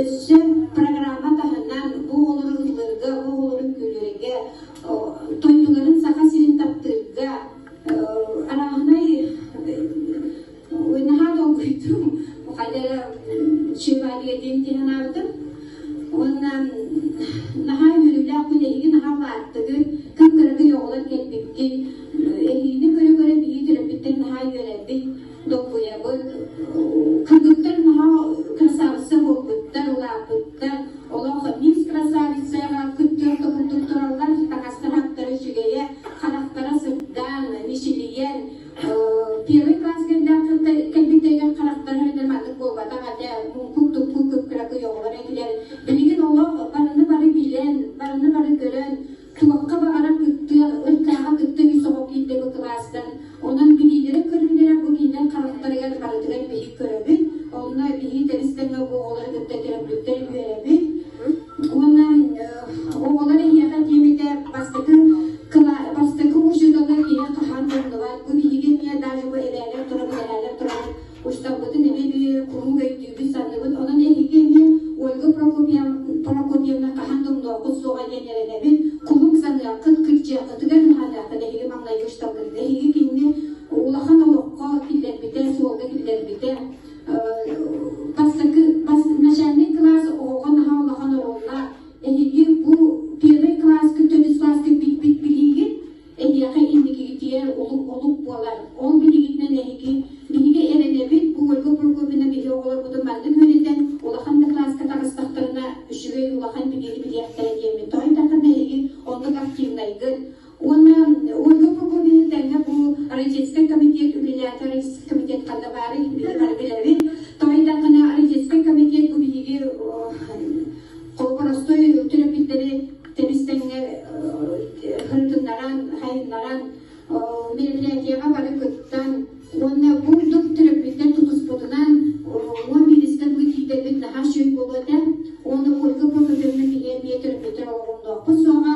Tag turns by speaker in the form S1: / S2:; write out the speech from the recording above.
S1: Өссө программа таһынан бу оҕолору ыллыырга, бу оҕолору үҥкүүлүүргэ, дойдуларын Саха сирин таптыырга арааһынай наһаа долгуйдум. Хайда эрэ Швейцария диэн дии санаабытым. Уонна наһаа үөрүүлээх күн эһиги наһаа улааттыгыт, кып-кыракый оҕолор кэлбиккит. Эһигини көрө-көрө биһиги төрөппүттэр наһаа үөрэбит, долгуйабыт. Кыргыттар наһаа красавица буолбуттар, улааппыттар. Олох мисс красавицаҕа кыттыах да курдук тураллар, таҥастар-саптара үчүгэйэ, харахтара сырдаан, мичилийэн, Первый класс кэлбиттэригэр харахтара эрэ маннык буолбатах этэ, муҥкук-туккук кып-кыракый оҕолор этилэр. Билигин олох барыны бары билэн, барыны бары көрөн, туохха баҕарар кыттыах, ыркааҕа кытта үс оҕо киирдэ бу кылаастан. Онон билиилэрэ-көрүүлэрэ бу кинилэр харахтарыгар барытыгар биһи көрөбүт. Онно биһи тэбис-тэҥҥэ бу оҕолору кытта төрөппүттэр үөрэбит. Уонна оҕолор эһиэхэ диэмитэ бастакы бастакы учууталы киһи хаһан да умнубат. Бу биһиги эмиэ даже бу эбээлэр турабыт, эһээлэр турабыт, учууталбытын эмиэ биир куруук өйдүүбүт, саныыбыт. Онон эһиги эмиэ Ольга Прокопьевна хаһан да умнуоххут суоҕа диэн эрэнэбин. Куруук саныаххыт, кырдьыаххытыгар наһаныаххыт эһиги маҥнайгы учууталгыт. Эһиги кинини улахан олоххо киллэрбитэ, суолга киллэрбитэ. Бастакы начальный класс оҕоҕо наһаа улахан оруоллаах. Эһиги бу первый класска, төрдүс класска билбит билиигит эһиэхэ инникигитигэр олук олук буолар. Ол билигитинэн эһиги биһиги эрэнэбит, бу Ольга Прокопьевна биһи оҕолорбутун маннык үөрэтэн улахан да класска таҕыстахтарына үчүгэй улахан билиини билиэхтэрэ диэммит. Тоҕо эһиги оннук активнайгыт. Уонна Ольга Прокопьевна тэҥҥэ бу Родительскай комитет үлэлээтэ, Родительский комитет ханна баарый, биһиги бары билэбит. Тоҕо Родительский комитет бу биһиги холоборостой төрөппүттэри тэбис-тэҥҥэ ырытыннаран, хайыннаран, мероприятиеҕа бары кыттан уонна бу курдук төрөппүттэр тутуспутунан 11-истэн бу киирдэрбит наһаа үчүгэй буолуо этэ. Уонна Ольга Прокопьевна биһиги эмиэ төрөппүттэр олоҕумнуохпут суоҕа.